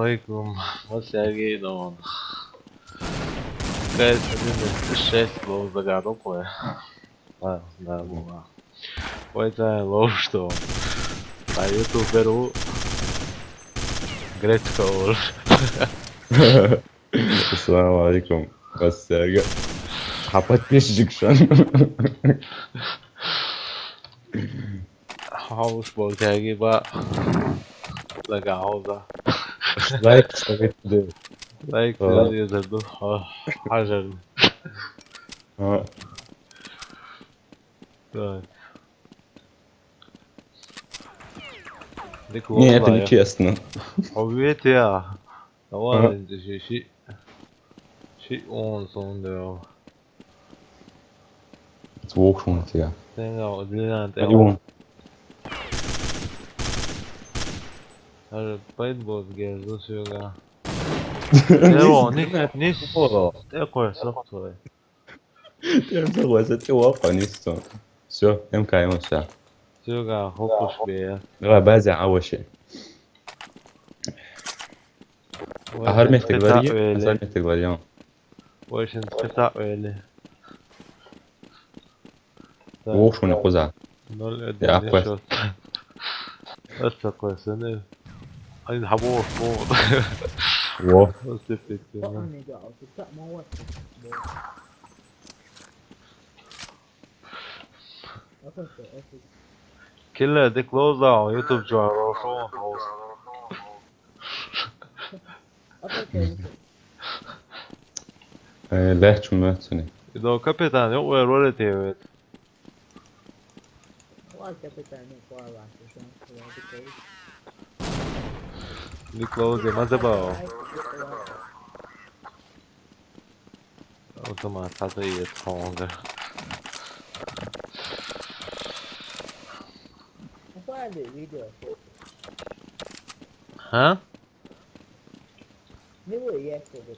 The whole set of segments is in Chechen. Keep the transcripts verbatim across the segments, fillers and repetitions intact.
Алейкум, вот Сергей Дон. Guys, один из шесть был загадок, ой. Ладно, да, было. Ой, это лов, что? А ютуберу гречка лов. Ассаламу алейкум. Вас Сергей. Хапат пешчик шан. Хаус бол каги ба. Лага хауза. Лайк ставить де. Лайк Ага. Ставить де. Ха, хажар. А. Так. Дик Не, это лола, я. Нечестно. Обед я. Давай, Ага. Ши, ши. Ши он сон да. Звук шумит я. Тенга, длина, Ага. Тенга. Даже пейнтбол герзу сюга. Эво, не, не, не, такое, сохтое. Тем согласен, ты лох, они что. Всё, МК ему всё. Сюга, хокуш бе. Давай, база, а вообще. Ой, Ахар мехте это говори, это ахар мехте говори, а. Ой, сейчас это это или. Вошуни куза. Ноль один. Я не пас. Счёт. Это такое, сыны. Они хабо, хабо. Во. Вот это пить, да. Киллер, дик лоуза, YouTube жо, рошо, рошо. Э, легче мөцүни. Идо капитан, ёк, ой, роли тевет. Вай капитан, ёк, вай, вай, капитан, вай, капитан. Дик лоуза, маза бао. Вай, капитан. Автомат хата иет, холонга. Вай, видео. Ха? Не вы, я что-то.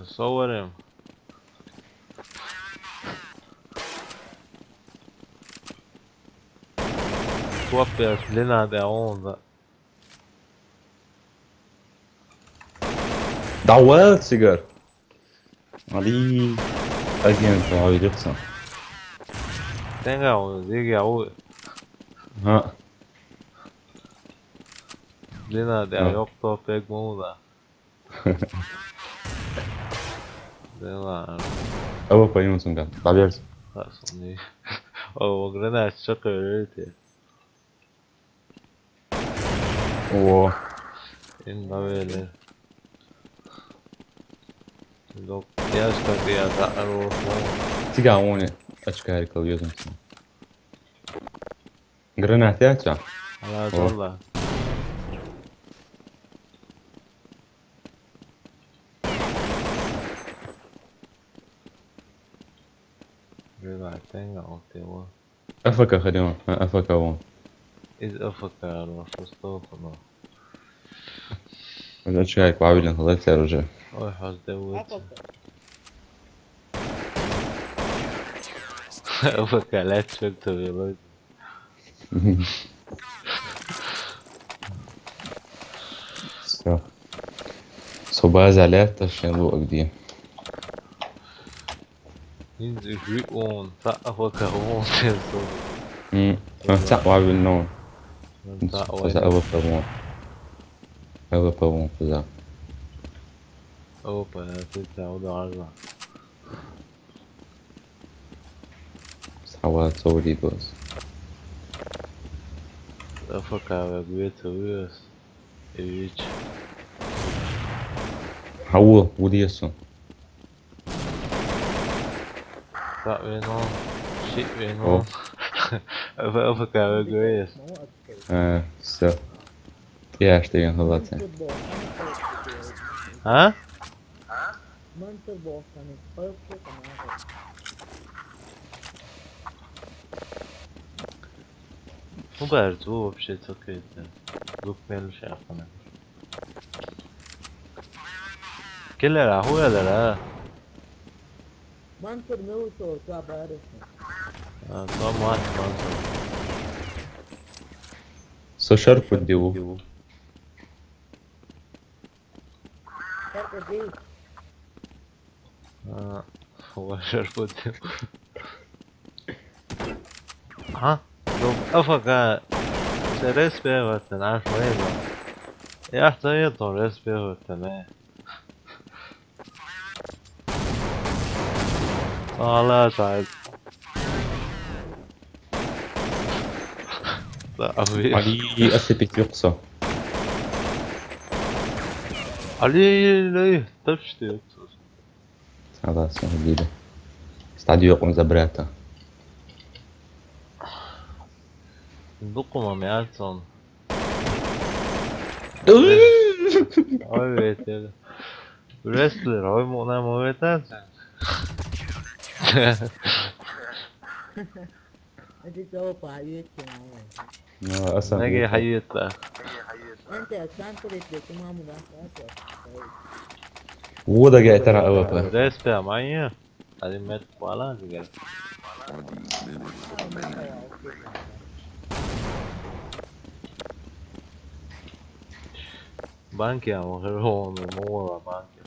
Соварим. Хлопец, длина, да, он, да. Да, уэлл, сигар. Али, агент, а, видишься. Тенга, он, зиги, а, у. Ха. Длина, да, Ха. Ёк, то, пек, муда. Длина. Ава, поймём, сунга. Доверься. О, гранат, что ты, видите? О. Ин давели. Док, я что ты, я да, оружие. Тига он очкарик алгёзум. Гранат я чё? Ала, о. Зола. Гранат, тенга, он ты его. АФК ходил, а, АФК вон. Из АФК, ну, что, что, ну. Уже человек вавилен, хватит уже. Ой, хас де вот. АФК, let's go to the Lord. Всё. Собака залета, шен лук ди. Ин зы хүй он, са АФК он, сен сон. М, а, са вавил нон. Ин са са вавил. Са АВП он. АВП он, куза. Опа, я ты, да, ударила. Сава, сори, дос. АФК, я говорю, ты вырос. И вич. Хау, удиесу. Са вено, ши вено. О. АФК, я говорю. А, всё. Я что, я халат. А? Ну, подожди, вообще, это какая-то. Звук меньше, а она. Киллер, а хуя да, да? Мантер, ну, что, что, барышня? А, то мать, мантер. So sharp with you. آه، هو شرفوت. ها؟ لو أفكا سيريس بيغوتن عارف وين؟ يا أحتى يطور ريس بيغوتن، إيه. آه، لا، تعال. لا، أبي. علي أسبت يقصى. علي، ليه؟ تبشتي يقصى. Sağ olasın, Lili. Stadio com za brata. Dukuma mi, Anton. Oj, vete. Wrestler, oj, mo-, ne, mo-, vete. Hadi, to pa, yutna. No, أصلًا نجي يوتيوب. حيطة. أنت أصلًا تريد لكم عمو ده. وده جاي ترى أوروبا. ده اسمه معايا. هذه مات ولا جاي. بانكي يا مغير هو مو بانكي.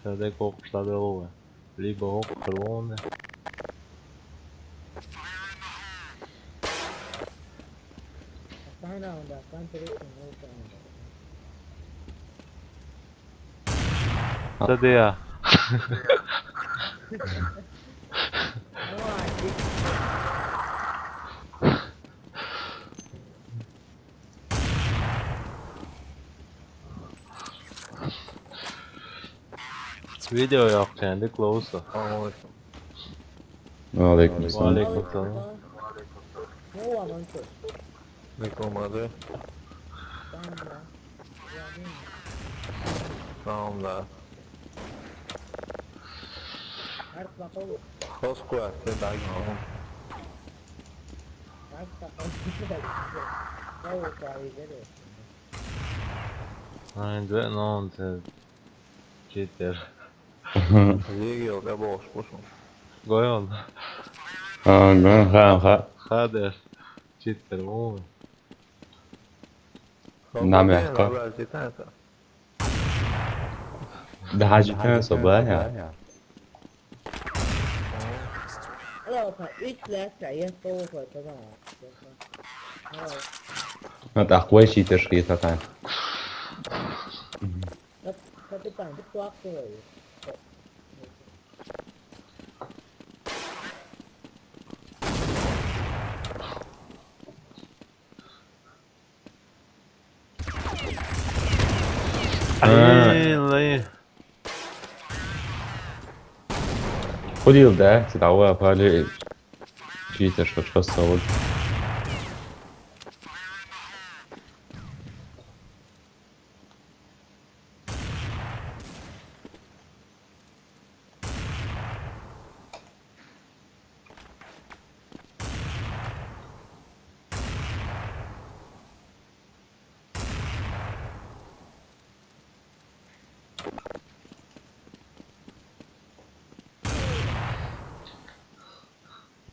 هذا كوك صدر هو. Либо округ. Sadea. Video yok kendi close'u. Selamun aleyküm. Ve aleyküm selam. Ve aleyküm selam. Ne oldu? Tamam da. Hoş kuat, sen daha iyi. Aynen, ne oldu? Cheater. Ligi yok, ya boş, boş mu? Gol oldu. Ha, ha, ha. Hadi. Cheater, bu mu? Name, ha? Daha cidden soba ya. Üç left ya, yes, over, tamam. Hadi, akwa cheater, cheater, tamam. Kap-, kapitan, dito ako eh. Ha. Ay, ay. Xo deyil də, siz dava aparır, cheater, xoş, xoş, sağ ol.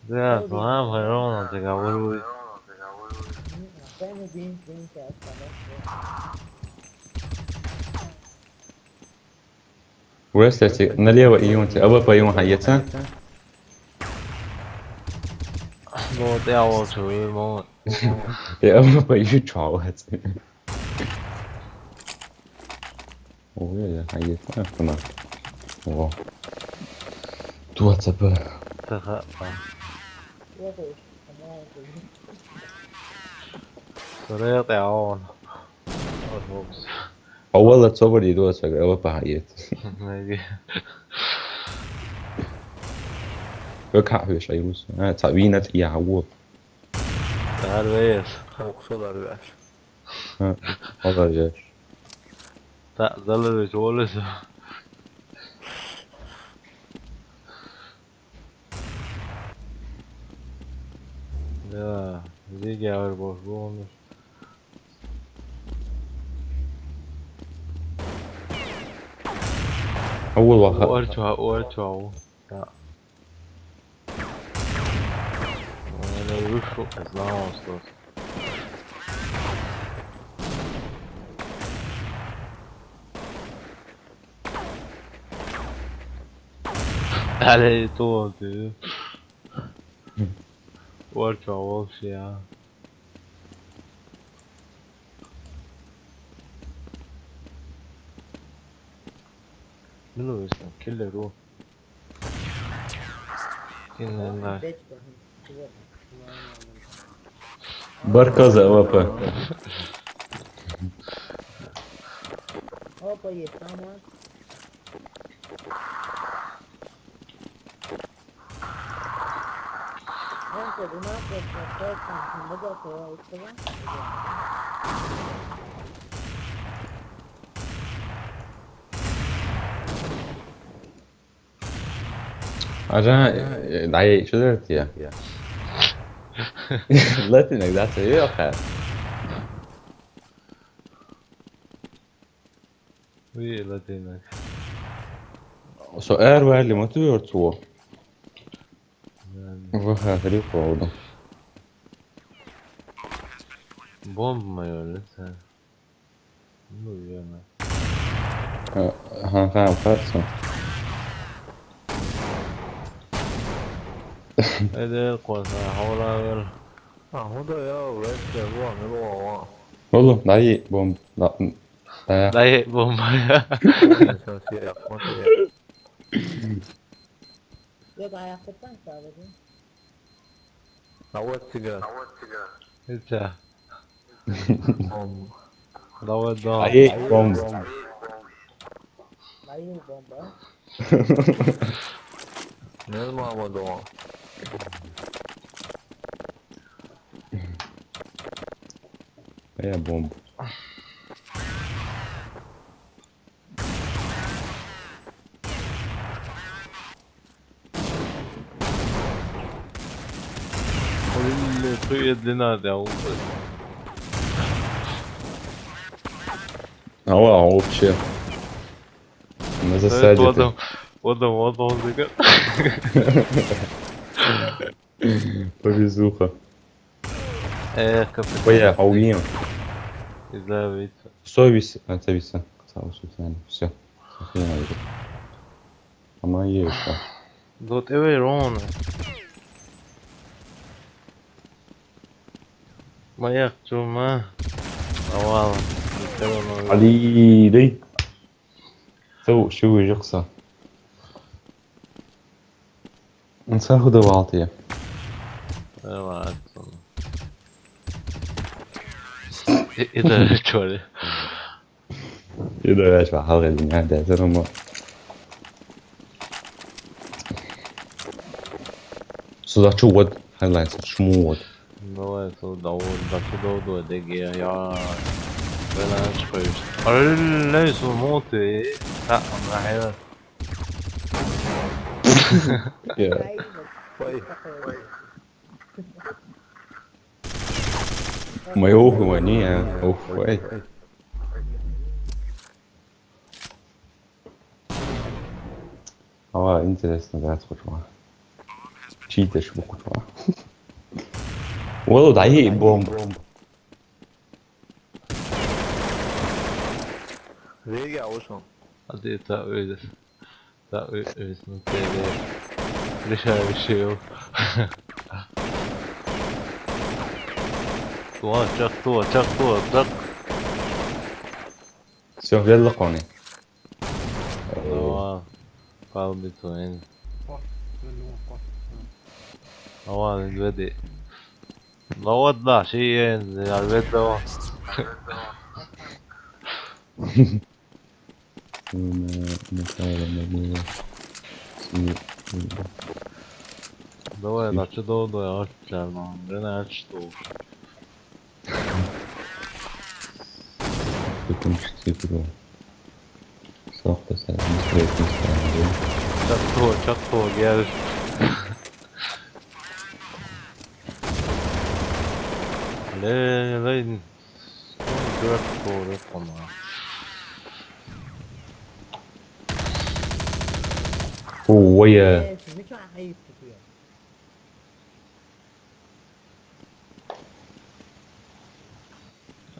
Ya, tamam, hayır olmadı ya, vur, vur. Where's that? Налево и юнти. А вы по юнти, а я ца? Ну, да, я вот. Я вы по ю чё, вот. Ой, я, а я ца, автомат. О. Туа цапа. Таха. Сорая, я он. Авал цовар идо сага, ава паҳаед. Наги. Ва каҳве шайрус. А, цавинат я ҳаву. Дарвеш. Охсо дарвеш. А, ала веш. Та, залвеш, олес. Ja, Sieger, aber wo, wo nicht? أول واحد. أول واحد. Ja. Uf, es vamos, dos. Dale, tú, tío. Watch out, ya. Minu vist on killer uu. Killer on. Barka za A W P. Opa, y estamos. Vamos a una cosa, pues, cuando ya se va, ¿viste? Ajan, dai, شو درت يا؟ Latinx, that's a real cat. Wie Latinx. So er var limo tu yortuo. Yani, Bu kadar yok oldu. Bomb mu öyle sen? Bunu yeme. Ha, ha, ha, pardon. Hadi el koysa, havla ver. Ah, hon da ya, red, det var med lov. Oğlum, daha iyi bomb. Da, daha Dayı bomba ya. Sen şey yapma şey. Yok, ayaklıktan sağladım. Давай тебя. Hiç ya. Ом, Давай, daha давай. iyi bomb. Bayıl bomba. не знаю, дома. Baya bomb. Öyle tu edin hadi ya. Ава, вообще. На Evet, засаде o ты. Adam, o adam, o adam, o adam. Повезуха. Eee, kapı. Бля, а убьем. İzle bir. Совесть, а, совесть. Совесть, все. Охрененно. Ama iyi işte. Dot eve ron. Mayak cuma. Aval. Biter onu. Ali dey. Sou, şu yoksa. Sen huda altı ya. Evet. İ- İdare çori. Idare şu halka dünya dersen ama. Suda çuvat. Highlights, çuvat. Давай, то да, вот, да, чудо, да, да, я. Bana çıkıyor. Öyle su mu te? Ha, ama hayır. Ya. Ay, Ой, bak. Моё ухо не, а. Ух, ой. Ава, интересно, да, скучно. Читаешь букву. Валу, да и бомб. Rega olsun. Hadi ta öyle. Ta öyle. Dışarı bir şey yok. Dua, çak dua, çak dua, çak. Все, веллакони. Dua. Kalbi tuin. Dua, dedi. Dua da şey, yani, elbette o. Давай, да, чудо, да, я очень нормально, я что? Bütün çıktı. Soktu sen. Sürekli sen. Çak dua, çak dua, gel. Le, le, dört doğru konu. Ой, Ee, siz ne kadar ayıp tutuyor.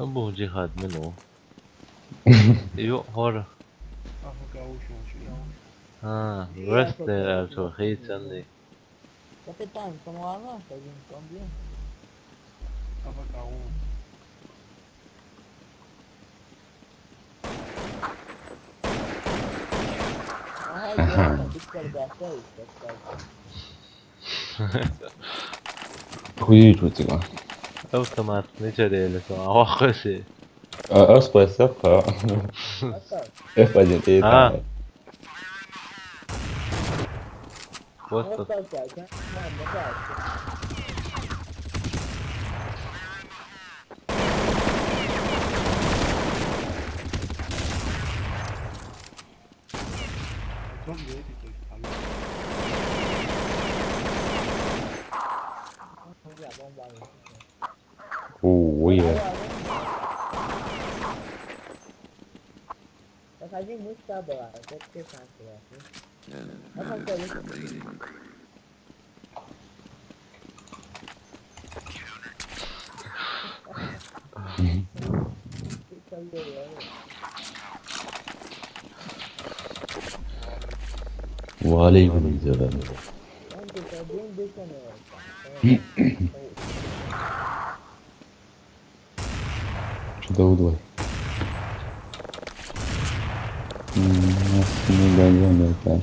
Abu Jihad, minu. Io, hor. Aa, wrestler, also, hate Sunday. Capitán, ¿cómo vamos? Está bien, ¿todo bien? Ay, Dios, aquí cargaste ahí, está, está. Хуйчуутига. Автомат, не чарели, охоси. А, а, спасибо. F один, и А. так. Вот тут. Ой, я. Заходи, мы с тобой, а то ты сам себя, ну. Потом ты вышел. Валейкум салам. Что-то удвой. М, нас не догонят, да.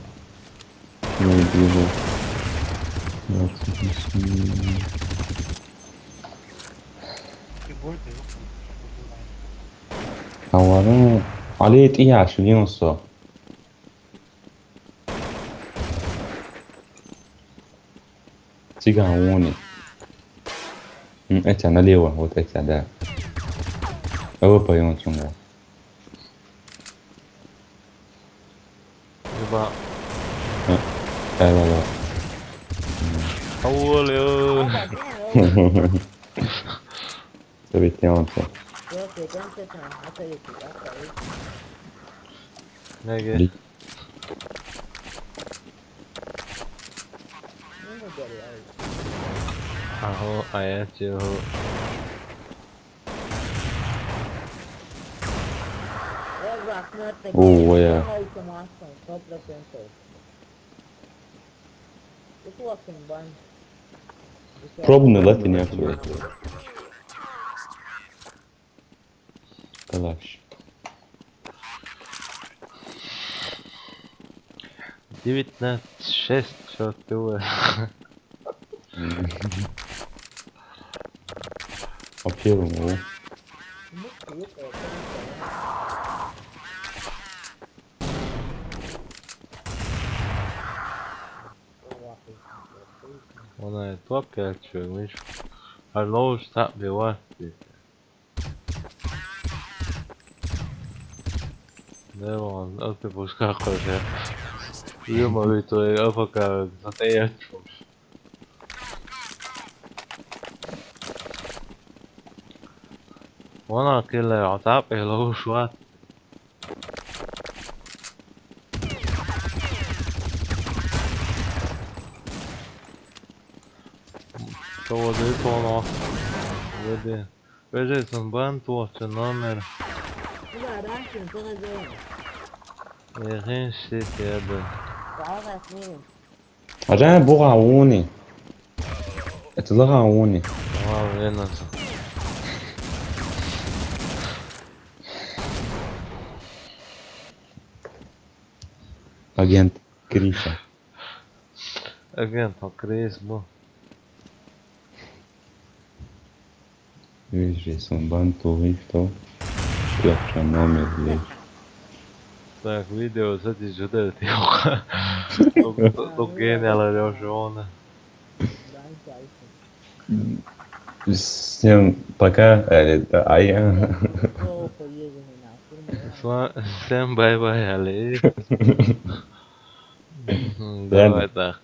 Не вижу. Вот, м. Авару, али тия шугин со. Цыган вони. М, это налево, вот это, да. Его поем отсюда. Еба. А, да, да, да. Алло. Совет не он. Неге. Аһу, айа, чиһу. О, я. Пробный латинь, я. Калаш. Девятнадцать шесть, чё ты, э? По первому. Вон ай топ пять, чё, видишь? Hello, stop me, what? Не, вон, а ты пускай, короче. Ё-моё, твои А Ф К, да ты я чё? Вон, а, киллер, а тап, и лоу шот. Что вот это у нас? Веди. Везет он бан туохча номер. Эхин сетеде. Ажаа буга ууни. Этлага ууни. Вау, венас. Агент Криса. Агент Крис бу. Вижу, сон бан туохча. Туохча номер лиш. Так, видео с этим жудер тиоха. Тук гениал рёшона. Всем пока. Э, ай. Всем бай-бай, али. Давай так.